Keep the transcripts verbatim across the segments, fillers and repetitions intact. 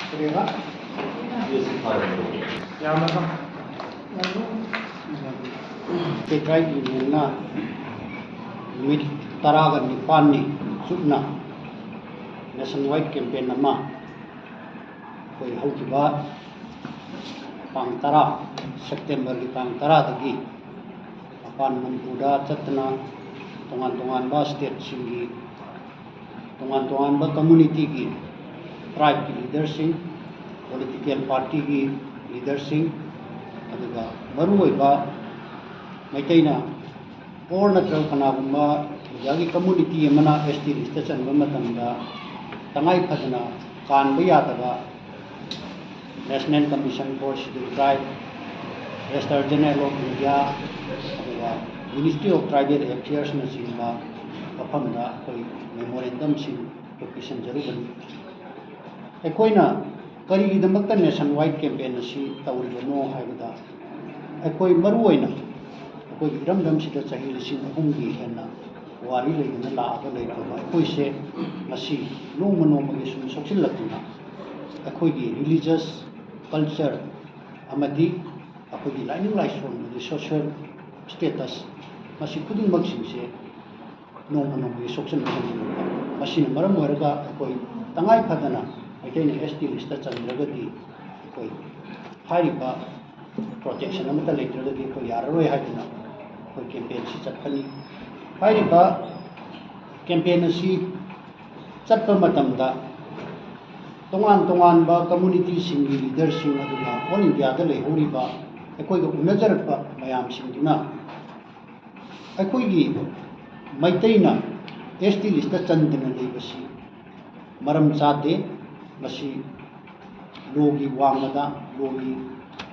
ꯀꯔꯤꯕ? ꯌꯥꯝꯅ state right ꯌꯨꯅꯤꯌꯟꯅ ꯅꯨꯃꯤꯠ ꯇꯔꯥꯒ ꯅꯤꯄꯥꯜꯅꯤ ꯆꯨꯞꯅ ꯅꯦꯁꯟ ꯋꯥꯏꯗ ꯀꯦꯝꯄꯦꯟ ꯑꯃ ꯑꯩꯈꯣꯏ ꯍꯧꯈꯤꯕ ꯇꯥꯡ ꯇꯔꯥ, ꯁꯦꯞꯇꯦꯝꯕꯔꯒꯤ ꯇꯥꯡ ꯇꯔꯥꯗꯒꯤ ꯃꯄꯥꯟ ꯃꯅꯤꯄꯨꯔꯗ ꯆꯠꯇꯅ ꯇꯣꯉꯥꯟ ꯇꯣꯉꯥꯟꯕ ꯁ꯭ꯇꯦꯠꯁꯤꯡꯒꯤ ꯇꯣꯉꯥꯟ ꯇꯣꯉꯥꯟꯕ ꯀꯝꯃꯨꯅꯤꯇꯤꯒꯤ, ꯇ꯭ꯔꯥꯏꯕꯀꯤ ꯂꯤꯗꯔꯁꯤꯡ, ꯄꯣꯂꯤꯇꯤꯀꯦꯜ ꯄꯥꯔꯇꯤꯒꯤ ꯂꯤꯗꯔꯁꯤꯡ, ꯑꯗꯨꯒ ꯃꯔꯨꯑꯣꯏꯕ ꯃꯩꯇꯩꯅ ꯑꯣꯔ ꯅꯠꯇ꯭ꯔꯒ ꯀꯅꯥꯒꯨꯝꯕ ꯏꯟꯗꯤꯌꯥꯒꯤ ꯀꯝꯃꯨꯅꯤꯇꯤ ꯑꯃꯅ ꯑꯦꯁ ꯇꯤ ꯂꯤꯁꯇ ꯆꯟꯕ ꯃꯇꯝꯗ ꯇꯉꯥꯏ ꯐꯗꯅ ꯀꯥꯟꯕ ꯌꯥꯗꯕ National Commission for Scheduled Tribe, Registrar General of India, ꯑꯗꯨꯒ Ministry of Tribal Affairsꯅꯆꯤꯡꯕ ꯃꯐꯝꯗ ꯑꯩꯈꯣꯏ ꯃꯦꯃꯣꯔꯦꯟꯗꯝꯁꯤꯡ ꯑꯩꯈꯣꯏ ꯄꯤꯁꯤꯟꯖꯔꯨꯕꯅꯤ꯫ ꯑꯩꯈꯣꯏꯅ ꯀꯔꯤꯒꯤꯗꯃꯛꯇ ꯅꯦꯁꯟ ꯋꯥꯏꯗ ꯀꯦꯝꯄꯦꯟ ꯑꯁꯤ ꯇꯧꯔꯤꯕꯅꯣ ꯍꯥꯏꯕꯗ, ꯑꯩꯈꯣꯏ ꯃꯔꯨꯑꯣꯏꯅ ꯑꯩꯈꯣꯏꯒꯤ ꯏꯔꯝꯗꯝꯁꯤꯗ ꯆꯍꯤ ꯂꯤꯁꯤꯡ ꯑꯍꯨꯝꯒꯤ ꯍꯦꯟꯅ ꯄꯨꯋꯥꯔꯤ ꯂꯩꯗꯨꯅ ꯂꯥꯛꯑꯒ ꯂꯩꯔꯕ ꯑꯩꯈꯣꯏꯁꯦ ꯉꯁꯤ ꯅꯣꯡꯃ ꯅꯣꯡꯃꯒꯤ ꯁꯨꯝ ꯁꯣꯛꯆꯤꯜꯂꯛꯇꯨꯅ ꯑꯩꯈꯣꯏꯒꯤ ꯔꯤꯂꯤꯖꯁ ꯀꯜꯆꯔ ꯑꯃꯗꯤ ꯑꯩꯈꯣꯏꯒꯤ ꯂꯥꯏꯅꯤꯡ ꯂꯥꯏꯁꯣꯟ ꯑꯃꯗꯤ ꯁꯣꯁꯤꯌꯦꯜ ꯁ꯭ꯇꯦꯇꯁ, ꯃꯁꯤ ꯈꯨꯗꯤꯡꯃꯛꯁꯤꯡꯁꯦ ꯅꯣꯡꯃ ꯅꯣꯡꯃꯒꯤ ꯁꯣꯛꯆꯟꯕ ꯍꯦꯟꯖꯤꯜꯂꯛꯄ꯫ ꯃꯁꯤꯅ ꯃꯔꯝ ꯑꯣꯏꯔꯒ ꯑꯩꯈꯣꯏ ꯇꯉꯥꯏ ꯐꯗꯅ ꯃꯩꯇꯩꯅ ꯑꯦꯁ ꯇꯤ ꯂꯤꯁꯇ ꯆꯟꯗ꯭ꯔꯒꯗꯤ ꯑꯩꯈꯣꯏ ꯍꯥꯏꯔꯤꯕ ꯄ꯭ꯔꯣꯇꯦꯛꯁꯟ ꯑꯃꯠꯇ ꯂꯩꯇ꯭ꯔꯒꯗꯤ ꯑꯩꯈꯣꯏ ꯌꯥꯔꯔꯣꯏ ꯍꯥꯏꯗꯨꯅ ꯑꯩꯈꯣꯏ ꯀꯦꯝꯄꯦꯟꯁꯤ ꯆꯠꯄꯅꯤ꯫ ꯍꯥꯏꯔꯤꯕ ꯀꯦꯝꯄꯦꯟ ꯑꯁꯤ ꯆꯠꯄ ꯃꯇꯝꯗ ꯇꯣꯉꯥꯟ ꯇꯣꯉꯥꯟꯕ ꯀꯝꯃꯨꯅꯤꯇꯤꯁꯤꯡꯒꯤ ꯂꯤꯗꯔꯁꯤꯡ ꯑꯗꯨꯒ ꯑꯣꯜ ꯏꯟꯗꯤꯌꯥꯗ ꯂꯩꯍꯧꯔꯤꯕ ꯑꯩꯈꯣꯏꯒ ꯎꯅꯖꯔꯛꯄ ꯃꯌꯥꯝꯁꯤꯡꯗꯨꯅ ꯑꯩꯈꯣꯏꯒꯤ ꯃꯩꯇꯩꯅ ꯑꯦꯁ ꯇꯤ ꯂꯤꯁꯇ ꯆꯟꯗꯅ ꯂꯩꯕꯁꯤ ꯃꯔꯝ ꯆꯥꯗꯦ꯫ ꯃꯁꯤ ꯂꯣꯒꯤ ꯋꯥꯡꯃꯗ, ꯂꯣꯒꯤ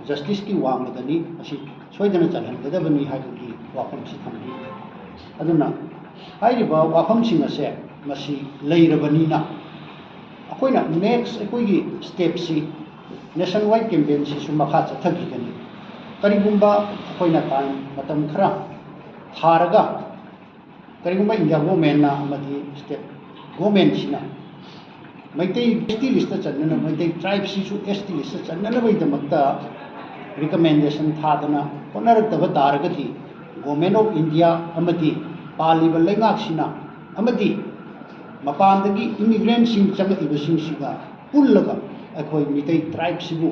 ꯖꯁꯇꯤꯁꯀꯤ ꯋꯥꯡꯃꯗꯅꯤ꯫ ꯃꯁꯤ ꯁꯣꯏꯗꯅ ꯆꯜꯍꯟꯒꯗꯕꯅꯤ ꯍꯥꯏꯕꯒꯤ ꯋꯥꯐꯝꯁꯤ ꯊꯝꯕꯤ꯫ ꯑꯗꯨꯅ ꯍꯥꯏꯔꯤꯕ ꯋꯥꯐꯝꯁꯤꯡ ꯑꯁꯦ ꯃꯁꯤ ꯂꯩꯔꯕꯅꯤꯅ ꯑꯩꯈꯣꯏꯅ ꯅꯦꯛꯁ ꯑꯩꯈꯣꯏꯒꯤ ꯁ꯭ꯇꯦꯞꯁꯤ ꯅꯦꯁꯟ ꯋꯥꯏꯗ ꯀꯦꯝꯄꯦꯟꯁꯤꯁꯨ ꯃꯈꯥ ꯆꯠꯊꯈꯤꯒꯅꯤ꯫ ꯀꯔꯤꯒꯨꯝꯕ ꯑꯩꯈꯣꯏꯅ ꯇꯥꯏꯝ, ꯃꯇꯝ ꯈꯔ ꯊꯥꯔꯒ ꯀꯔꯤꯒꯨꯝꯕ ꯏꯟꯗꯤꯌꯥ ꯒꯣꯔꯃꯦꯟꯅ ꯑꯃꯗꯤ ꯁ꯭ꯇꯦꯠ ꯒꯣꯔꯃꯦꯟꯁꯤꯅ ꯃꯩꯇꯩ ꯑꯦꯁ ꯇꯤ ꯂꯤꯁꯇ ꯆꯟꯅꯅꯕ, ꯃꯩꯇꯩ ꯇ꯭ꯔꯥꯏꯕꯁꯤꯁꯨ ꯑꯦꯁ ꯇꯤ ꯂꯤꯁꯇ ꯆꯟꯅꯅꯕꯒꯤꯗꯃꯛꯇ ꯔꯤꯀꯃꯦꯟꯗꯦꯁꯟ ꯊꯥꯗꯅ ꯍꯣꯠꯅꯔꯛꯇꯕ ꯇꯥꯔꯒꯗꯤ, ꯒꯣꯔꯃꯦꯟ ꯑꯣꯐ ꯏꯟꯗꯤꯌꯥ ꯑꯃꯗꯤ ꯄꯥꯜꯂꯤꯕ ꯂꯩꯉꯥꯛꯁꯤꯅ ꯑꯃꯗꯤ ꯃꯄꯥꯟꯗꯒꯤ ꯏꯃꯤꯒ꯭ꯔꯦꯟꯁꯤꯡ ꯆꯪꯂꯛꯏꯕꯁꯤꯡꯁꯤꯒ ꯄꯨꯜꯂꯒ ꯑꯩꯈꯣꯏ ꯃꯤꯇꯩ ꯇ꯭ꯔꯥꯏꯕꯁꯤꯕꯨ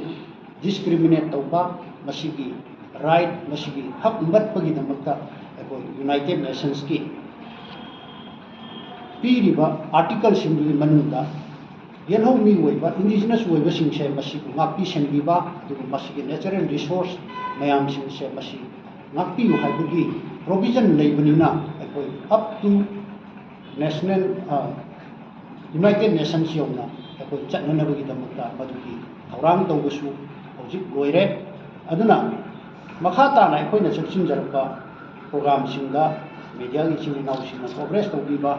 ꯗꯤꯁꯀ꯭ꯔꯤꯃꯤꯅꯦꯠ ꯇꯧꯕ, ꯃꯁꯤꯒꯤ ꯔꯥꯏꯠ, ꯃꯁꯤꯒꯤ ꯍꯛ ꯃꯠꯄꯒꯤꯗꯃꯛꯇ ꯑꯩꯈꯣꯏ ꯌꯨꯅꯥꯏꯇꯦꯠ ꯅꯦꯁꯟꯁꯀꯤ ꯄꯤꯔꯤꯕ ꯑꯥꯔꯇꯤꯀꯜꯁꯤꯡꯗꯨꯒꯤ ꯃꯅꯨꯡꯗ ꯌꯦꯜꯍꯧꯃꯤ ꯑꯣꯏꯕ, ꯏꯟꯗꯤꯖꯤꯅꯁ ꯑꯣꯏꯕꯁꯤꯡꯁꯦ ꯃꯁꯤꯕꯨ ꯉꯥꯛꯄꯤ ꯁꯦꯟꯕꯤꯕ, ꯑꯗꯨꯒ ꯃꯁꯤꯒꯤ ꯅꯦꯆꯔꯦꯜ ꯔꯤꯁꯣꯔꯁ ꯃꯌꯥꯝꯁꯤꯡꯁꯦ ꯃꯁꯤ ꯉꯥꯛꯄꯤꯌꯨ ꯍꯥꯏꯕꯒꯤ ꯄ꯭ꯔꯣꯕꯤꯖꯟ ꯂꯩꯕꯅꯤꯅ ꯑꯩꯈꯣꯏ up to national, united nations ꯌꯧꯅ ꯑꯩꯈꯣꯏ ꯆꯠꯅꯅꯕꯒꯤꯗꯃꯛꯇ ꯃꯗꯨꯒꯤ ꯊꯧꯔꯥꯡ ꯇꯧꯕꯁꯨ ꯍꯧꯖꯤꯛ ꯂꯣꯏꯔꯦ꯫ ꯑꯗꯨꯅ ꯃꯈꯥ ꯇꯥꯅ ꯑꯩꯈꯣꯏꯅ ꯆꯦꯛꯁꯤꯟꯖꯔꯛꯄ ꯄ꯭ꯔꯣꯒ꯭ꯔꯥꯝꯁꯤꯡꯗ ꯃꯦꯗꯤꯌꯥꯒꯤ ꯏꯆꯤꯟ ꯏꯅꯥꯎꯁꯤꯡꯅ ꯀꯣꯚꯔꯦꯖ ꯇꯧꯕꯤꯕ,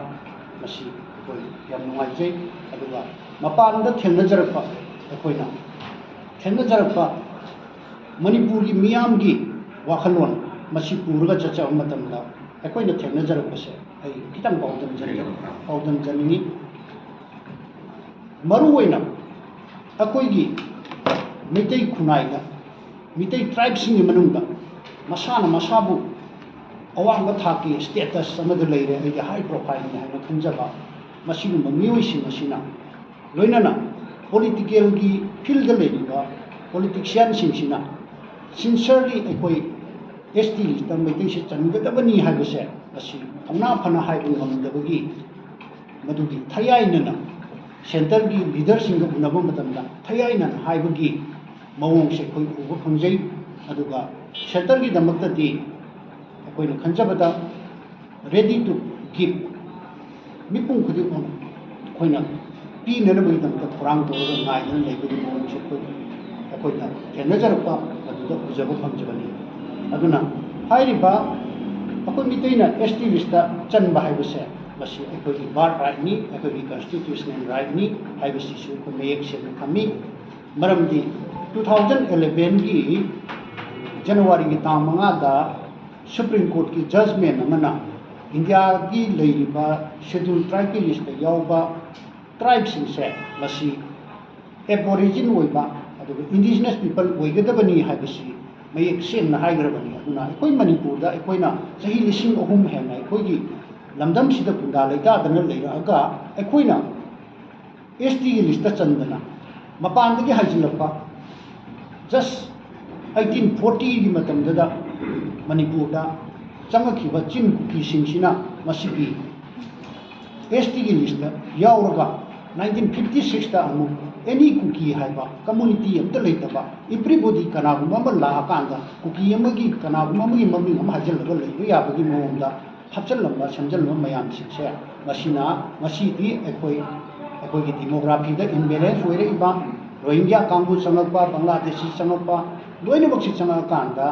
ꯃꯁꯤ ꯑꯩꯈꯣꯏ ꯌꯥꯝ ꯅꯨꯡꯉꯥꯏꯖꯩ꯫ ꯑꯗꯨꯒ ꯃꯄꯥꯟꯗ ꯊꯦꯡꯅꯖꯔꯛꯄ, ꯑꯩꯈꯣꯏꯅ ꯊꯦꯡꯅꯖꯔꯛꯄ ꯃꯅꯤꯄꯨꯔꯒꯤ ꯃꯤꯌꯥꯝꯒꯤ ꯋꯥꯈꯜꯂꯣꯟ ꯃꯁꯤ ꯄꯨꯔꯒ ꯆꯠꯆꯕ ꯃꯇꯝꯗ ꯑꯩꯈꯣꯏꯅ ꯊꯦꯡꯅꯖꯔꯛꯄꯁꯦ ꯑꯩ ꯈꯤꯇꯪ ꯄꯥꯎꯗꯝꯖꯔꯤ-, ꯄꯥꯎꯗꯝꯖꯅꯤꯡꯉꯤ꯫ ꯃꯔꯨꯑꯣꯏꯅ ꯑꯩꯈꯣꯏꯒꯤ ꯃꯩꯇꯩ ꯈꯨꯟꯅꯥꯏꯗ, ꯃꯤꯇꯩ ꯇ꯭ꯔꯥꯏꯕꯁꯤꯡꯒꯤ ꯃꯅꯨꯡꯗ ꯃꯁꯥꯅ ꯃꯁꯥꯕꯨ ꯑꯋꯥꯡꯕ ꯊꯥꯛꯀꯤ ꯁ꯭ꯇꯦꯇꯁ ꯑꯃꯗ ꯂꯩꯔꯦ, ꯑꯩꯗꯤ ꯍꯥꯏ ꯄ꯭ꯔꯣꯐꯥꯏꯜꯅꯤ ꯍꯥꯏꯅ ꯈꯟꯖꯕ ꯃꯁꯤꯒꯨꯝꯕ ꯃꯤꯑꯣꯏꯁꯤꯡ ꯑꯁꯤꯅ ꯂꯣꯏꯅꯅ ꯄꯣꯂꯤꯇꯤꯀꯦꯜꯒꯤ ꯐꯤꯜꯗ ꯂꯩꯔꯤꯕ ꯄꯣꯂꯤꯇꯤꯁꯤꯌꯥꯟꯁꯤꯡꯁꯤꯅ ꯁꯤꯟꯁꯤꯌꯔꯂꯤ ꯑꯩꯈꯣꯏ ꯑꯦꯁ ꯇꯤ ꯂꯤꯁꯇ ꯃꯩꯇꯩꯁꯦ ꯆꯟꯒꯗꯕꯅꯤ ꯍꯥꯏꯕꯁꯦ ꯃꯁꯤ ꯊꯧꯅꯥ ꯐꯅ ꯍꯥꯏꯕ ꯉꯝꯗꯕꯒꯤ, ꯃꯗꯨꯒꯤ ꯊꯌꯥꯏꯅꯅ ꯁꯦꯟꯇꯔꯒꯤ ꯂꯤꯗꯔꯁꯤꯡꯒ ꯎꯅꯕ ꯃꯇꯝꯗ ꯊꯌꯥꯏꯅꯅ ꯍꯥꯏꯕꯒꯤ ꯃꯑꯣꯡꯁꯦ ꯑꯩꯈꯣꯏ ꯎꯕ ꯐꯪꯖꯩ꯫ ꯑꯗꯨꯒ ꯁꯦꯟꯇꯔꯒꯤꯗꯃꯛꯇꯗꯤ ꯑꯩꯈꯣꯏꯅ ꯈꯟꯖꯕꯗ ready to give, ꯃꯤꯄꯨꯝ ꯈꯨꯗꯤꯡꯃꯛ ꯑꯩꯈꯣꯏꯅ ꯄꯤꯅꯅꯕꯒꯤꯗꯃꯛꯇ ꯊꯧꯔꯥꯡ ꯇꯧꯔꯒ ꯉꯥꯏꯗꯨꯅ ꯂꯩꯕꯒꯤ ꯃꯑꯣꯡꯁꯦ ꯑꯩꯈꯣꯏ, ꯑꯩꯈꯣꯏꯅ ꯊꯦꯡꯅꯖꯔꯛꯄ ꯑꯗꯨꯗ ꯎꯖꯕ ꯐꯪꯖꯕꯅꯤ꯫ ꯑꯗꯨꯅ ꯍꯥꯏꯔꯤꯕ ꯑꯩꯈꯣꯏ ꯃꯤꯇꯩꯅ ꯑꯦꯁ ꯇꯤ ꯂꯤꯁꯇ ꯆꯟꯕ ꯍꯥꯏꯕꯁꯦ ꯃꯁꯤ ꯑꯩꯈꯣꯏꯒꯤ ꯕꯥꯔꯠ ꯔꯥꯏꯠꯅꯤ, ꯑꯩꯈꯣꯏꯒꯤ ꯀꯟꯁꯇꯤꯇ꯭ꯌꯨꯁꯅꯦꯜ ꯔꯥꯏꯠꯅꯤ ꯍꯥꯏꯕꯁꯤꯁꯨ ꯑꯩꯈꯣꯏ ꯃꯌꯦꯛ ꯁꯦꯡꯅ ꯊꯝꯃꯤ꯫ ꯃꯔꯝꯗꯤ two thousand eleven ꯒꯤ ꯖꯅꯋꯥꯔꯤꯒꯤ ꯇꯥꯡ ꯃꯉꯥꯗ ꯁꯨꯄ꯭ꯔꯤꯝ ꯀꯣꯔꯠꯀꯤ ꯖꯖꯃꯦꯟ ꯑꯃꯅ ꯏꯟꯗꯤꯌꯥꯒꯤ ꯂꯩꯔꯤꯕ ꯁꯦꯗ꯭ꯌꯨꯜ ꯇ꯭ꯔꯥꯏꯕꯀꯤ ꯂꯤꯁꯇ ꯌꯥꯎꯕ ꯇ꯭ꯔꯥꯏꯕꯁꯤꯡꯁꯦ ꯃꯁꯤ ꯑꯦꯕꯣꯔꯤꯖꯤꯟ ꯑꯣꯏꯕ ꯑꯗꯨꯒ ꯏꯟꯗꯤꯖꯤꯅꯁ ꯄꯤꯄꯜ ꯑꯣꯏꯒꯗꯕꯅꯤ ꯍꯥꯏꯕꯁꯤ ꯃꯌꯦꯛ ꯁꯦꯡꯅ ꯍꯥꯏꯈ꯭ꯔꯕꯅꯤ꯫ ꯑꯗꯨꯅ ꯑꯩꯈꯣꯏ ꯃꯅꯤꯄꯨꯔꯗ ꯑꯩꯈꯣꯏꯅ ꯆꯍꯤ ꯂꯤꯁꯤꯡ ꯑꯍꯨꯝ ꯍꯦꯟꯅ ꯑꯩꯈꯣꯏꯒꯤ ꯂꯝꯗꯝꯁꯤꯗ ꯈꯨꯟꯗꯥ ꯂꯩꯇꯥꯗꯅ ꯂꯩꯔꯛꯑꯒ ꯑꯩꯈꯣꯏꯅ ꯑꯦꯁ ꯇꯤꯒꯤ ꯂꯤꯁꯇ ꯆꯟꯗꯅ ꯃꯄꯥꯟꯗꯒꯤ ꯍꯥꯏꯖꯤꯜꯂꯛꯄ ꯖꯁ ꯑꯩꯠꯇꯤꯟ ꯐꯣꯔꯇꯤꯒꯤ ꯃꯇꯝꯗꯨꯗ ꯃꯅꯤꯄꯨꯔꯗ ꯆꯪꯉꯛꯈꯤꯕ ꯆꯤꯟ ꯀꯨꯀꯤꯁꯤꯡꯁꯤꯅ ꯃꯁꯤꯒꯤ ꯑꯦꯁ ꯇꯤꯒꯤ ꯂꯤꯁꯇ ꯌꯥꯎꯔꯒ ꯅꯥꯏꯟꯇꯤꯟ ꯐꯤꯐꯇꯤ ꯁꯤꯛꯁꯇ ꯑꯃꯨꯛ ꯑꯦꯅꯤ ꯀꯨꯀꯤ ꯍꯥꯏꯕ ꯀꯝꯃꯨꯅꯤꯇꯤ ꯑꯃꯠꯇ ꯂꯩꯇꯕ, ꯏꯕ꯭ꯔꯤꯕꯣꯗꯤ ꯀꯅꯥꯒꯨꯝꯕ ꯑꯃ ꯂꯥꯛꯑꯀꯥꯟꯗ ꯀꯨꯀꯤ ꯑꯃꯒꯤ ꯀꯅꯥꯒꯨꯝꯕ ꯑꯃꯒꯤ ꯃꯃꯤꯡ ꯑꯃ ꯍꯥꯏꯖꯤꯜꯂꯒ ꯂꯩꯕ ꯌꯥꯕꯒꯤ ꯃꯑꯣꯡꯗ ꯍꯥꯞꯆꯤꯜꯂꯝꯕ ꯁꯦꯝꯖꯤꯜꯂꯝꯕ ꯃꯌꯥꯝꯁꯤꯡꯁꯦ ꯃꯁꯤꯅ ꯉꯁꯤꯗꯤ ꯑꯩꯈꯣꯏ ꯑꯩꯈꯣꯏꯒꯤ ꯗꯤꯃꯣꯒ꯭ꯔꯥꯐꯤꯗ ꯏꯝꯕꯦꯂꯦꯟꯁ ꯑꯣꯏꯔꯛꯏꯕ, ꯔꯣꯍꯤꯡꯒ꯭ꯌꯥ ꯀꯥꯡꯕꯨ ꯆꯪꯉꯛꯄ, ꯕꯪꯒ꯭ꯂꯥꯗꯦꯁꯤ ꯆꯪꯉꯛꯄ, ꯂꯣꯏꯅꯃꯛꯁꯤ ꯆꯪꯉꯛꯑꯀꯥꯟꯗ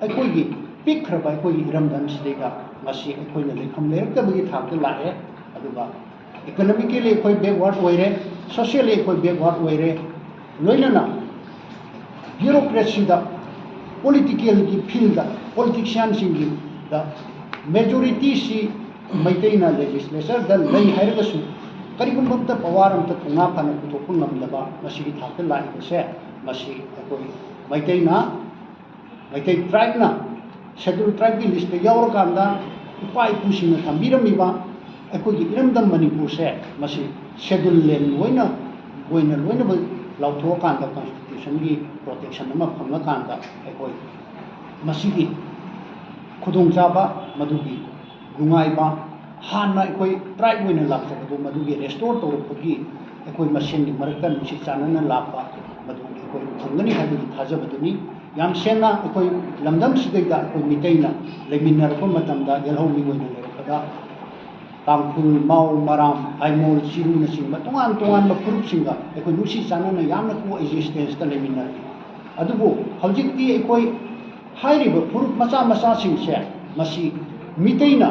ꯑꯩꯈꯣꯏꯒꯤ ꯄꯤꯛꯈ꯭ꯔꯕ ꯑꯩꯈꯣꯏꯒꯤ ꯏꯔꯝꯗꯝꯁꯤꯗꯩꯗ ꯉꯁꯤ ꯑꯩꯈꯣꯏꯅ ꯂꯩꯐꯝ ꯂꯩꯔꯛꯇꯕꯒꯤ ꯊꯥꯛꯇ ꯂꯥꯛꯑꯦ꯫ ꯑꯗꯨꯒ ꯏꯀꯣꯅꯣꯃꯤꯀꯦꯜꯂꯤ ꯑꯩꯈꯣꯏ ꯕꯦꯛꯋꯥꯔꯗ ꯑꯣꯏꯔꯦ, ꯁꯣꯁꯤꯌꯦꯜꯂꯤ ꯑꯩꯈꯣꯏ ꯕꯦꯛꯋꯥꯔꯗ ꯑꯣꯏꯔꯦ, ꯂꯣꯏꯅꯅ ꯕ꯭ꯌꯨꯔꯣꯀ꯭ꯔꯦꯁꯤꯗ, ꯄꯣꯂꯤꯇꯤꯀꯦꯜꯒꯤ ꯐꯤꯜꯗ, ꯄꯣꯂꯤꯇꯤꯛꯁꯤꯌꯥꯟꯁꯤꯡꯒꯤꯗ ꯃꯦꯖꯣꯔꯤꯇꯤꯁꯤ ꯃꯩꯇꯩꯅ ꯂꯦꯖꯤꯁꯂꯦꯆꯔꯗ ꯂꯩ ꯍꯥꯏꯔꯒꯁꯨ ꯀꯔꯤꯒꯨꯝꯕ ꯑꯝꯇ ꯄꯋꯥꯔ ꯑꯝꯇ ꯊꯧꯅꯥ ꯐꯅ ꯄꯨꯊꯣꯛꯄ ꯉꯝꯗꯕ ꯃꯁꯤꯒꯤ ꯊꯥꯛꯇ ꯂꯥꯛꯏꯕꯁꯦ ꯃꯁꯤ ꯑꯩꯈꯣꯏ ꯃꯩꯇꯩꯅ ꯃꯩꯇꯩ ꯇ꯭ꯔꯥꯏꯕꯅ ꯁꯦꯗꯨꯜ ꯇ꯭ꯔꯥꯏꯕꯀꯤ ꯂꯤꯁꯇ ꯌꯥꯎꯔꯀꯥꯟꯗ ꯏꯄꯥ ꯏꯄꯨꯁꯤꯡꯅ ꯊꯝꯕꯤꯔꯝꯃꯤꯕ ꯑꯩꯈꯣꯏꯒꯤ ꯏꯔꯝꯗꯝ ꯃꯅꯤꯄꯨꯔꯁꯦ ꯃꯁꯤ ꯁꯦꯗꯨꯜ ꯂꯦꯟ ꯑꯣꯏꯅ ꯑꯣꯏꯅ ꯂꯣꯏꯅꯃꯛ ꯂꯥꯎꯊꯣꯛꯑꯀꯥꯟꯗ ꯀꯟꯁꯇꯤꯇ꯭ꯌꯨꯁꯟꯒꯤ ꯄ꯭ꯔꯣꯇꯦꯛꯁꯟ ꯑꯃ ꯐꯪꯉꯀꯥꯟꯗ ꯑꯩꯈꯣꯏ ꯃꯁꯤꯒꯤ ꯈꯨꯗꯣꯡꯆꯥꯕ ꯃꯗꯨꯒꯤ ꯅꯨꯡꯉꯥꯏꯕ ꯍꯥꯟꯅ ꯑꯩꯈꯣꯏ ꯇ꯭ꯔꯥꯏꯕ ꯑꯣꯏꯅ ꯂꯥꯛꯆꯕꯗꯣ ꯃꯗꯨꯒꯤ ꯔꯦꯁꯇꯣꯔ ꯇꯧꯔꯛꯄꯒꯤ ꯑꯩꯈꯣꯏ ꯃꯁꯦꯟꯒꯤ ꯃꯔꯛꯇ ꯅꯨꯡꯁꯤ ꯆꯥꯟꯅꯅ ꯂꯥꯛꯄ ꯃꯗꯨ ꯑꯩꯈꯣꯏ ꯐꯪꯒꯅꯤ ꯍꯥꯏꯕꯒꯤ ꯊꯥꯖꯕꯗꯨꯅꯤ꯫ ꯌꯥꯝ ꯁꯦꯡꯅ ꯑꯩꯈꯣꯏ ꯂꯝꯗꯝꯁꯤꯗꯩꯗ ꯑꯩꯈꯣꯏ ꯃꯤꯇꯩꯅ ꯂꯩꯃꯤꯟꯅꯔꯛꯄ ꯃꯇꯝꯗ ꯌꯦꯜꯍꯧꯃꯤ ꯑꯣꯏꯅ ꯂꯩꯔꯛꯄꯗ ꯇꯥꯡꯈꯨꯜ, ꯃꯥꯎ, ꯃꯔꯥꯝ, ꯑꯥꯏꯃꯣꯜ, ꯆꯤꯔꯨꯅꯆꯤꯡꯕ ꯇꯣꯉꯥꯟ ꯇꯣꯉꯥꯟꯕ ꯐꯨꯔꯨꯞꯁꯤꯡꯒ ꯑꯩꯈꯣꯏ ꯅꯨꯡꯁꯤ ꯆꯥꯟꯅꯅ ꯌꯥꯝꯅ ꯀꯣ ꯑꯦꯛꯖꯤꯁꯇꯦꯟꯁꯇ ꯂꯩꯃꯤꯟꯅꯔꯛꯏ꯫ ꯑꯗꯨꯕꯨ ꯍꯧꯖꯤꯛꯇꯤ ꯑꯩꯈꯣꯏ ꯍꯥꯏꯔꯤꯕ ꯐꯨꯔꯨꯞ ꯃꯆꯥ ꯃꯆꯥꯁꯤꯡꯁꯦ ꯃꯁꯤ ꯃꯤꯇꯩꯅ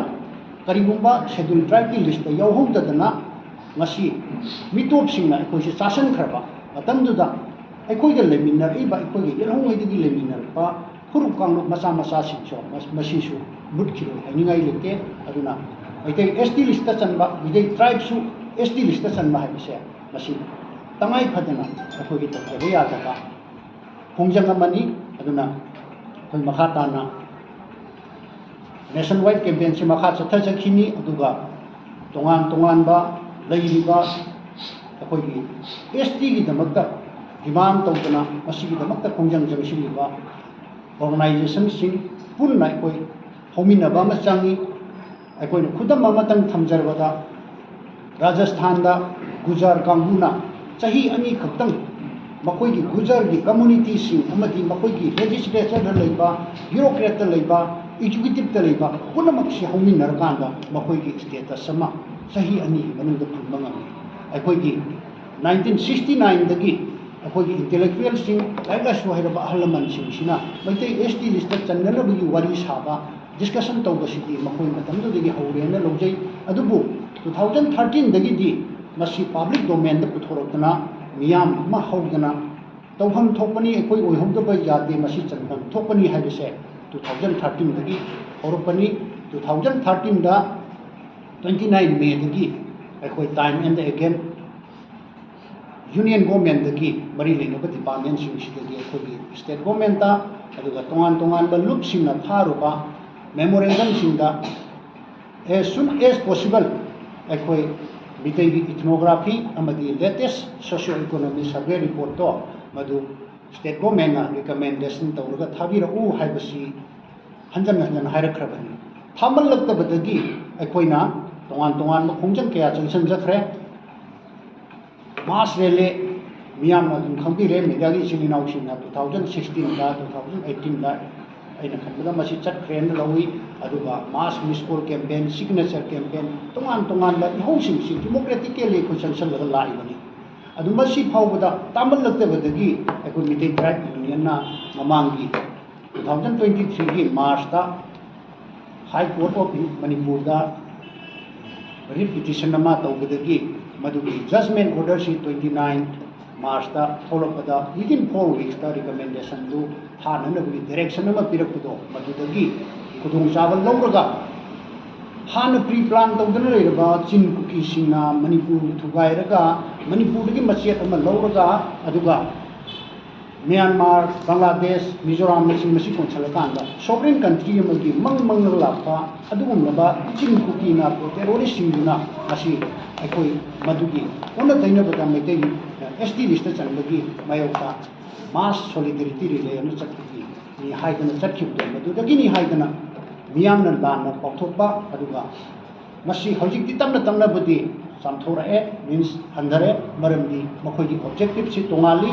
ꯀꯔꯤꯒꯨꯝꯕ ꯁꯦꯗꯨꯜ ꯇ꯭ꯔꯥꯏꯕꯀꯤ ꯂꯤꯁꯇ ꯌꯥꯎꯍꯧꯗꯗꯅ ꯉꯁꯤ ꯃꯤꯇꯣꯞꯁꯤꯡꯅ ꯑꯩꯈꯣꯏꯁꯦ ꯆꯥꯁꯤꯟꯈ꯭ꯔꯕ ꯃꯇꯝꯗꯨꯗ ꯑꯩꯈꯣꯏꯒ ꯂꯩꯃꯤꯟꯅꯔꯛꯏꯕ ꯑꯩꯈꯣꯏꯒꯤ ꯌꯦꯜꯍꯧꯉꯩꯗꯒꯤ ꯂꯩꯃꯤꯟꯅꯔꯛꯄ ꯐꯨꯔꯨꯞ ꯀꯥꯡꯂꯨꯞ ꯃꯆꯥ ꯃꯆꯥꯁꯤꯡꯁꯨ ꯃꯁꯤꯁꯨ ꯃꯨꯠꯈꯤꯔꯣꯏ ꯍꯥꯏꯅꯤꯡꯉꯥꯏ ꯂꯩꯇꯦ꯫ ꯑꯗꯨꯅ ꯃꯩꯇꯩ ꯑꯦꯁ ꯇꯤ ꯂꯤꯁꯇ ꯆꯟꯕ ꯃꯩꯇꯩ ꯇ꯭ꯔꯥꯏꯕꯁꯨ ꯑꯦꯁ ꯇꯤ ꯂꯤꯁꯇ ꯆꯟꯕ ꯍꯥꯏꯕꯁꯦ ꯃꯁꯤ ꯇꯉꯥꯏ ꯐꯗꯅ ꯑꯩꯈꯣꯏꯒꯤ ꯇꯧꯗꯕ ꯌꯥꯗꯕ ꯈꯣꯡꯖꯪ ꯑꯃꯅꯤ꯫ ꯑꯗꯨꯅ ꯑꯩꯈꯣꯏ ꯃꯈꯥ ꯇꯥꯅ ꯅꯦꯁꯟ ꯋꯥꯏꯗ ꯀꯦꯝꯄꯦꯟꯁꯤ ꯃꯈꯥ ꯆꯠꯊꯖꯈꯤꯅꯤ꯫ ꯑꯗꯨꯒ ꯇꯣꯉꯥꯟ ꯇꯣꯉꯥꯟꯕ ꯂꯩꯔꯤꯕ ꯑꯩꯈꯣꯏꯒꯤ ꯑꯦꯁ ꯇꯤꯒꯤꯗꯃꯛꯇ ꯗꯤꯃꯥꯟ ꯇꯧꯗꯅ ꯃꯁꯤꯒꯤꯗꯃꯛꯇ ꯈꯣꯡꯖꯪ ꯆꯪꯁꯤꯜꯂꯤꯕ ꯑꯣꯔꯒꯅꯥꯏꯖꯦꯁꯟꯁꯤꯡ ꯄꯨꯟꯅ ꯑꯩꯈꯣꯏ ꯍꯧꯃꯤꯟꯅꯕ ꯑꯃ ꯆꯪꯉꯤ꯫ ꯑꯩꯈꯣꯏꯅ ꯈꯨꯗꯝ ꯑꯃꯇꯪ ꯊꯝꯖꯔꯕꯗ, ꯔꯥꯖꯁꯊꯥꯟꯗ ꯒꯨꯖꯥꯔ ꯀꯥꯡꯕꯨꯅ ꯆꯍꯤ ꯑꯅꯤ ꯈꯛꯇꯪ ꯃꯈꯣꯏꯒꯤ ꯒꯨꯖꯥꯔꯒꯤ ꯀꯝꯃꯨꯅꯤꯇꯤꯁꯤꯡ ꯑꯃꯗꯤ ꯃꯈꯣꯏꯒꯤ ꯂꯦꯖꯤꯁꯂꯦꯆꯔꯗ ꯂꯩꯕ, ꯕ꯭ꯌꯨꯔꯣꯀ꯭ꯔꯦꯠꯇ ꯂꯩꯕ, ꯑꯦꯛꯖꯤꯀ꯭ꯌꯨꯇꯤꯞꯇ ꯂꯩꯕ ꯄꯨꯝꯅꯃꯛꯁꯤ ꯍꯧꯃꯤꯟꯅꯔꯀꯥꯟꯗ ꯃꯈꯣꯏꯒꯤ ꯁ꯭ꯇꯦꯇꯁ ꯑꯃ ꯆꯍꯤ ꯑꯅꯤꯒꯤ ꯃꯅꯨꯡꯗ ꯐꯪꯕ ꯉꯝꯃꯤ꯫ ꯑꯩꯈꯣꯏꯒꯤ ꯅꯥꯏꯟꯇꯤꯟ ꯁꯤꯛꯁꯇꯤ ꯅꯥꯏꯟꯗꯒꯤ ꯑꯩꯈꯣꯏꯒꯤ ꯏꯟꯇꯦꯂꯦꯛꯆꯨꯋꯦꯜꯁꯤꯡ, ꯂꯥꯏꯔꯤꯛ ꯂꯥꯏꯁꯨ ꯍꯩꯔꯕ ꯑꯍꯜ ꯂꯃꯟꯁꯤꯡꯁꯤꯅ ꯃꯩꯇꯩ ꯑꯦꯁ ꯇꯤ ꯂꯤꯁꯇ ꯆꯟꯅꯅꯕꯒꯤ ꯋꯥꯔꯤ ꯁꯥꯕ, ꯗꯤꯁꯀꯁꯟ ꯇꯧꯕꯁꯤꯗꯤ ꯃꯈꯣꯏ ꯃꯇꯝꯗꯨꯗꯒꯤ ꯍꯧꯔꯦꯅ ꯂꯧꯖꯩ꯫ ꯑꯗꯨꯕꯨ ꯇꯨ ꯊꯥꯎꯖꯟ ꯊꯥꯔꯇꯤꯟꯗꯒꯤꯗꯤ ꯃꯁꯤ ꯄꯥꯕ꯭ꯂꯤꯛ ꯗꯣꯃꯦꯟꯗ ꯄꯨꯊꯣꯔꯛꯇꯅ ꯃꯤꯌꯥꯝ ꯑꯃ ꯍꯧꯗꯅ ꯇꯧꯐꯝ ꯊꯣꯛꯄꯅꯤ, ꯑꯩꯈꯣꯏ ꯑꯣꯏꯍꯧꯗꯕ ꯌꯥꯗꯦ, ꯃꯁꯤ ꯆꯟꯐꯝ ꯊꯣꯛꯄꯅꯤ ꯍꯥꯏꯕꯁꯦ ꯇꯨ ꯊꯥꯎꯖꯟ ꯊꯥꯔꯇꯤꯟꯗꯒꯤ ꯍꯧꯔꯛꯄꯅꯤ꯫ ꯇꯨ ꯊꯥꯎꯖꯟ ꯊꯥꯔꯇꯤꯟꯗ ꯇ꯭ꯋꯦꯟꯇꯤ ꯅꯥꯏꯟ ꯃꯦꯗꯒꯤ ꯑꯩꯈꯣꯏ ꯇꯥꯏꯝ ꯑꯦꯟ ꯑꯦꯒꯦꯟ ꯌꯨꯅꯤꯌꯟ ꯒꯣꯔꯃꯦꯟꯗꯒꯤ ꯃꯔꯤ ꯂꯩꯅꯕ ꯗꯤꯄꯥꯔꯠꯃꯦꯟꯁꯤꯡꯁꯤꯗꯒꯤ ꯑꯩꯈꯣꯏꯒꯤ ꯁ꯭ꯇꯦꯠ ꯒꯣꯔꯃꯦꯟꯇ, ꯑꯗꯨꯒ ꯇꯣꯉꯥꯟ ꯇꯣꯉꯥꯟꯕ ꯂꯨꯞꯁꯤꯡꯅ ꯊꯥꯔꯨꯕ ꯃꯦꯃꯣꯔꯦꯟꯗꯝꯁꯤꯡꯗ as soon as possible ꯑꯩꯈꯣꯏ ꯃꯤꯇꯩꯒꯤ ꯏꯊꯅꯣꯒ꯭ꯔꯥꯐꯤ ꯑꯃꯗꯤ ꯂꯦꯇꯦꯁ ꯁꯣꯁꯤꯌꯣ ꯏꯀꯣꯅꯣꯃꯤ ꯁꯔꯚꯦ ꯔꯤꯄꯣꯔꯠꯇꯣ ꯃꯗꯨ ꯁ꯭ꯇꯦꯠ ꯒꯣꯔꯃꯦꯟꯅ ꯔꯤꯀꯃꯦꯟꯗꯦꯁꯟ ꯇꯧꯔꯒ ꯊꯥꯕꯤꯔꯛꯎ ꯍꯥꯏꯕꯁꯤ ꯍꯟꯖꯟ ꯍꯟꯖꯟ ꯍꯥꯏꯔꯛꯈ꯭ꯔꯕꯅꯤ꯫ ꯊꯥꯃꯜꯂꯛꯇꯕꯗꯒꯤ ꯑꯩꯈꯣꯏꯅ ꯇꯣꯉꯥꯟ ꯇꯣꯉꯥꯟꯕ ꯈꯣꯡꯖꯪ ꯀꯌꯥ ꯆꯪꯁꯤꯟꯖꯈ꯭ꯔꯦ꯫ ꯃꯥꯁ ꯔꯦꯂꯤ ꯃꯤꯌꯥꯝꯅ ꯑꯗꯨꯝ ꯈꯪꯕꯤꯔꯦ, ꯃꯦꯗꯤꯌꯥꯒꯤ ꯏꯆꯤꯜ ꯏꯅꯥꯎꯁꯤꯡꯅ ꯇꯨ ꯊꯥꯎꯖꯟ ꯁꯤꯛꯁꯇꯤꯟꯗ, ꯇꯨ ꯊꯥꯎꯖꯟ ꯑꯩꯠꯇꯤꯟꯗ ꯑꯩꯅ ꯈꯟꯕꯗ ꯃꯁꯤ ꯆꯠꯈ꯭ꯔꯦꯅ ꯂꯧꯏ꯫ ꯑꯗꯨꯒ ꯃꯥꯁ ꯃꯤꯁ ꯀꯣꯜ ꯀꯦꯝꯄꯦꯟ, ꯁꯤꯒꯅꯦꯆꯔ ꯀꯦꯝꯄꯦꯟ, ꯇꯣꯉꯥꯟ ꯇꯣꯉꯥꯟꯕ ꯏꯍꯧꯁꯤꯡꯁꯤ ꯗꯤꯃꯣꯀ꯭ꯔꯦꯇꯤꯀꯦꯜꯂꯤ ꯑꯩꯈꯣꯏ ꯆꯪꯁꯤꯜꯂꯒ ꯂꯥꯛꯏꯕꯅꯤ꯫ ꯑꯗꯨ ꯃꯁꯤ ꯐꯥꯎꯕꯗ ꯇꯥꯃꯜꯂꯛꯇꯕꯗꯒꯤ ꯑꯩꯈꯣꯏ ꯃꯤꯇꯩ ꯇ꯭ꯔꯥꯏꯕ ꯌꯨꯅꯤꯌꯟꯅ ꯃꯃꯥꯡꯒꯤ ꯇꯨ ꯊꯥꯎꯖꯟ ꯇ꯭ꯋꯦꯟꯇꯤ ꯊ꯭ꯔꯤꯒꯤ ꯃꯥꯔꯁꯇ ꯍꯥꯏ ꯀꯣꯔꯠ ꯑꯣꯐ ꯃꯅꯤꯄꯨꯔꯗ ꯔꯤꯠ ꯄꯤꯇꯤꯁꯟ ꯑꯃ ꯇꯧꯕꯗꯒꯤ ꯃꯗꯨꯒꯤ ꯖꯖꯃꯦꯟ ꯑꯣꯔꯗꯔꯁꯤ ꯇ꯭ꯋꯦꯟꯇꯤ ꯅꯥꯏꯟ ꯃꯥꯔꯁꯇ ꯊꯣꯛꯂꯛꯄꯗ within four weeksꯇ ꯔꯤꯀꯃꯦꯟꯗꯦꯁꯟꯗꯨ ꯊꯥꯅꯅꯕꯒꯤ ꯗꯥꯏꯔꯦꯛꯁꯟ ꯑꯃ ꯄꯤꯔꯛꯄꯗꯣ, ꯃꯗꯨꯗꯒꯤ ꯈꯨꯗꯣꯡꯆꯥꯕ ꯂꯧꯔꯒ ꯍꯥꯟꯅ ꯄ꯭ꯔꯤ ꯄ꯭ꯂꯥꯟ ꯇꯧꯗꯅ ꯂꯩꯔꯕ ꯆꯤꯟ ꯀꯨꯀꯤꯁꯤꯡꯅ ꯃꯅꯤꯄꯨꯔ ꯊꯨꯒꯥꯏꯔꯒ, ꯃꯅꯤꯄꯨꯔꯗꯒꯤ ꯃꯆꯦꯠ ꯑꯃ ꯂꯧꯔꯒ, ꯑꯗꯨꯒ ꯃ꯭ꯌꯥꯟꯃꯥꯔ, ꯕꯪꯒ꯭ꯂꯥꯗꯦꯁ, ꯃꯤꯖꯣꯔꯥꯝꯅꯆꯤꯡꯕꯁꯤ ꯀꯣꯟꯁꯤꯜꯂꯀꯥꯟꯗ sovereign country ꯑꯃꯒꯤ ꯃꯪ ꯃꯪꯂꯒ ꯂꯥꯛꯄ ꯑꯗꯨꯒꯨꯝꯂꯕ ꯆꯤꯟ ꯀꯨꯀꯤ ꯅꯥꯔꯀꯣ terroristꯁꯤꯡꯗꯨꯅ ꯉꯁꯤ ꯑꯩꯈꯣꯏ ꯃꯗꯨꯒꯤ ꯑꯣꯟꯅ ꯇꯩꯅꯕꯗ ꯃꯩꯇꯩ ST listꯇ ꯆꯟꯕꯒꯤ ꯃꯥꯌꯣꯛꯇ mass solidarity rally ꯑꯃ ꯆꯠꯄꯒꯤ ꯅꯤ ꯍꯥꯏꯗꯅ ꯆꯠꯈꯤꯕꯗꯣ, ꯃꯗꯨꯗꯒꯤꯅꯤ ꯍꯥꯏꯗꯅ ꯃꯤꯌꯥꯝꯅ ꯂꯥꯟꯅ ꯄꯥꯎꯊꯣꯛꯄ, ꯑꯗꯨꯒ ꯃꯁꯤ ꯍꯧꯖꯤꯛꯇꯤ ꯇꯞꯅ ꯇꯞꯅꯕꯨꯗꯤ ꯆꯥꯝꯊꯣꯔꯛꯑꯦ, means ꯍꯟꯊꯔꯦ, ꯃꯔꯝꯗꯤ ꯃꯈꯣꯏꯒꯤ objectiveꯁꯤ ꯇꯣꯉꯥꯜꯂꯤ꯫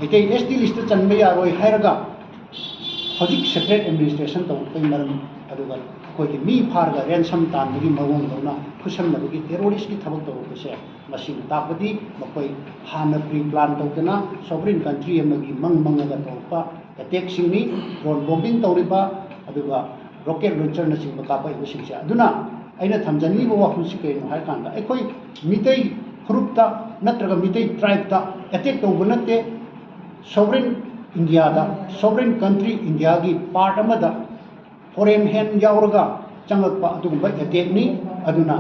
ꯃꯩꯇꯩ ST listꯇ ꯆꯟꯕ ꯌꯥꯔꯣꯏ ꯍꯥꯏꯔꯒ ꯍꯧꯖꯤꯛ separate administration ꯇꯧꯔꯛꯄꯒꯤ ꯃꯔꯝ, ꯑꯗꯨꯒ ꯑꯩꯈꯣꯏꯒꯤ ꯃꯤ ꯐꯥꯔꯒ ransom ꯇꯥꯟꯕꯒꯤ ꯃꯑꯣꯡꯗꯧꯅ ꯐꯨꯁꯟꯅꯕꯒꯤ terroristꯀꯤ ꯊꯕꯛ ꯇꯧꯔꯛꯄꯁꯦ, ꯃꯁꯤꯅ ꯇꯥꯛꯄꯗꯤ ꯃꯈꯣꯏ ꯍꯥꯟꯅ ꯄ꯭ꯔꯤ ꯄ꯭ꯂꯥꯟ ꯇꯧꯗꯅ sovereign country ꯑꯃꯒꯤ ꯃꯪ ꯃꯪꯉꯒ ꯇꯧꯔꯛꯄ attackꯁꯤꯡꯅꯤ꯫ Drone bombing ꯇꯧꯔꯤꯕ, ꯑꯗꯨꯒ rocket launcherꯅꯆꯤꯡꯕ ꯀꯥꯞꯄꯛꯏꯕꯁꯤꯡꯁꯦ꯫ ꯑꯗꯨꯅ ꯑꯩꯅ ꯊꯝꯖꯅꯤꯡꯉꯤꯕ ꯋꯥꯐꯝꯁꯤ ꯀꯔꯤꯅꯣ ꯍꯥꯏꯔꯀꯥꯟꯗ, ꯑꯩꯈꯣꯏ ꯃꯤꯇꯩ ꯐꯨꯔꯨꯞꯇ ꯅꯠꯇ꯭ꯔꯒ ꯃꯤꯇꯩ tribeꯇ attack ꯇꯧꯕ ꯅꯠꯇꯦ꯫ Sovereign Indiaꯗ, sovereign country Indiaꯒꯤ part ꯑꯃꯗ foreign hand ꯌꯥꯎꯔꯒ ꯆꯪꯂꯛꯄ ꯑꯗꯨꯒꯨꯝꯕ attackꯅꯤ꯫ ꯑꯗꯨꯅ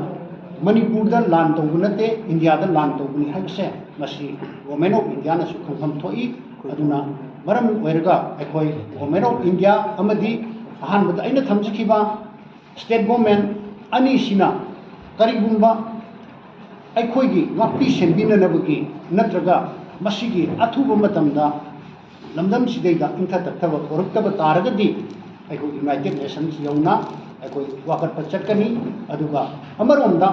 ꯃꯅꯤꯄꯨꯔꯗ ꯂꯥꯟ ꯇꯧꯕ ꯅꯠꯇꯦ, ꯏꯟꯗꯤꯌꯥꯗ ꯂꯥꯟ ꯇꯧꯕꯅꯤ ꯍꯥꯏꯕꯁꯦ ꯃꯁꯤ Government of Indiaꯅꯁꯨ ꯈꯪꯐꯝ ꯊꯣꯛꯏ꯫ ꯑꯗꯨꯅ ꯃꯔꯝ ꯑꯣꯏꯔꯒ ꯑꯩꯈꯣꯏ Government of India ꯑꯃꯗꯤ ꯑꯍꯥꯟꯕꯗ ꯑꯩꯅ ꯊꯝꯖꯈꯤꯕ state government ꯑꯅꯤꯁꯤꯅ ꯀꯔꯤꯒꯨꯝꯕ ꯑꯩꯈꯣꯏꯒꯤ ꯉꯥꯛꯄꯤ ꯁꯦꯟꯕꯤꯅꯅꯕꯒꯤ ꯅꯠꯇ꯭ꯔꯒ ꯃꯁꯤꯒꯤ ꯑꯊꯨꯕ ꯃꯇꯝꯗ ꯂꯝꯗꯝꯁꯤꯗꯩꯗ ꯏꯪꯊ ꯇꯞꯊꯕ ꯄꯨꯔꯛꯇꯕ ꯇꯥꯔꯒꯗꯤ ꯑꯩꯈꯣꯏ United Nations ꯌꯧꯅ ꯑꯩꯈꯣꯏ ꯋꯥꯀꯠꯄ ꯆꯠꯀꯅꯤ꯫ ꯑꯗꯨꯒ ꯑꯃꯔꯣꯝꯗ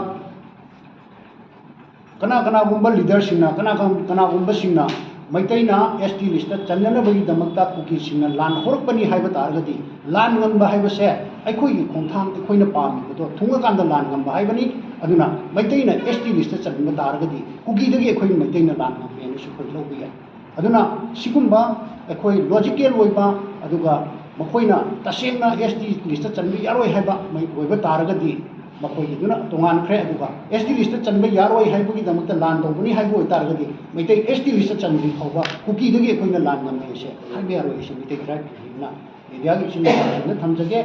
ꯀꯅꯥ ꯀꯅꯥꯒꯨꯝꯕ leaderꯁꯤꯡꯅ, ꯀꯅꯥ ꯀꯅꯥꯒꯨꯝꯕꯁꯤꯡꯅ ꯃꯩꯇꯩꯅ ST listꯇ ꯆꯟꯅꯅꯕꯒꯤꯗꯃꯛꯇ ꯀꯨꯀꯤꯁꯤꯡꯅ ꯂꯥꯟ ꯍꯧꯔꯛꯄꯅꯤ ꯍꯥꯏꯕ ꯇꯥꯔꯒꯗꯤ, ꯂꯥꯟ ꯉꯝꯕ ꯍꯥꯏꯕꯁꯦ ꯑꯩꯈꯣꯏꯒꯤ ꯈꯣꯡꯊꯥꯡ, ꯑꯩꯈꯣꯏꯅ ꯄꯥꯝꯃꯤꯕꯗꯣ ꯊꯨꯡꯉꯀꯥꯟꯗ ꯂꯥꯟ ꯉꯝꯕ ꯍꯥꯏꯕꯅꯤ꯫ ꯑꯗꯨꯅ ꯃꯩꯇꯩꯅ ST listꯇ ꯆꯟꯕ ꯇꯥꯔꯒꯗꯤ ꯀꯨꯀꯤꯗꯒꯤ ꯑꯩꯈꯣꯏ ꯃꯩꯇꯩꯅ ꯂꯥꯟ ꯉꯝꯃꯦꯅꯁꯨ ꯑꯩꯈꯣꯏ ꯂꯧꯕ ꯌꯥꯏ꯫ ꯑꯗꯨꯅ ꯁꯤꯒꯨꯝꯕ ꯑꯩꯈꯣꯏ logical ꯑꯣꯏꯕ, ꯑꯗꯨꯒ ꯃꯈꯣꯏꯅ ꯇꯁꯦꯡꯅ ST listꯇ ꯆꯟꯕ ꯌꯥꯔꯣꯏ ꯍꯥꯏꯕ ꯃꯩ ꯑꯣꯏꯕ ꯇꯥꯔꯒꯗꯤ ꯃꯈꯣꯏꯒꯤꯗꯨꯅ ꯇꯣꯉꯥꯟꯈ꯭ꯔꯦ꯫ ꯑꯗꯨꯒ ST listꯇ ꯆꯟꯕ ꯌꯥꯔꯣꯏ ꯍꯥꯏꯕꯒꯤꯗꯃꯛꯇ ꯂꯥꯟ ꯇꯧꯕꯅꯤ ꯍꯥꯏꯕ ꯑꯣꯏꯇꯥꯔꯒꯗꯤ, ꯃꯩꯇꯩ ST listꯇ ꯆꯟꯗ꯭ꯔꯤ ꯐꯥꯎꯕ ꯀꯨꯀꯤꯗꯒꯤ ꯑꯩꯈꯣꯏꯅ ꯂꯥꯟ ꯉꯝꯃꯦ ꯍꯥꯏꯁꯦ ꯍꯥꯏꯕ ꯌꯥꯔꯣꯏ ꯍꯥꯏꯁꯦ ꯃꯩꯇꯩ tribeꯁꯤꯡꯅ mediaꯒꯤ ꯏꯆꯤꯟ ꯏꯅꯥꯎꯁꯤꯡꯗ ꯊꯝꯖꯒꯦ꯫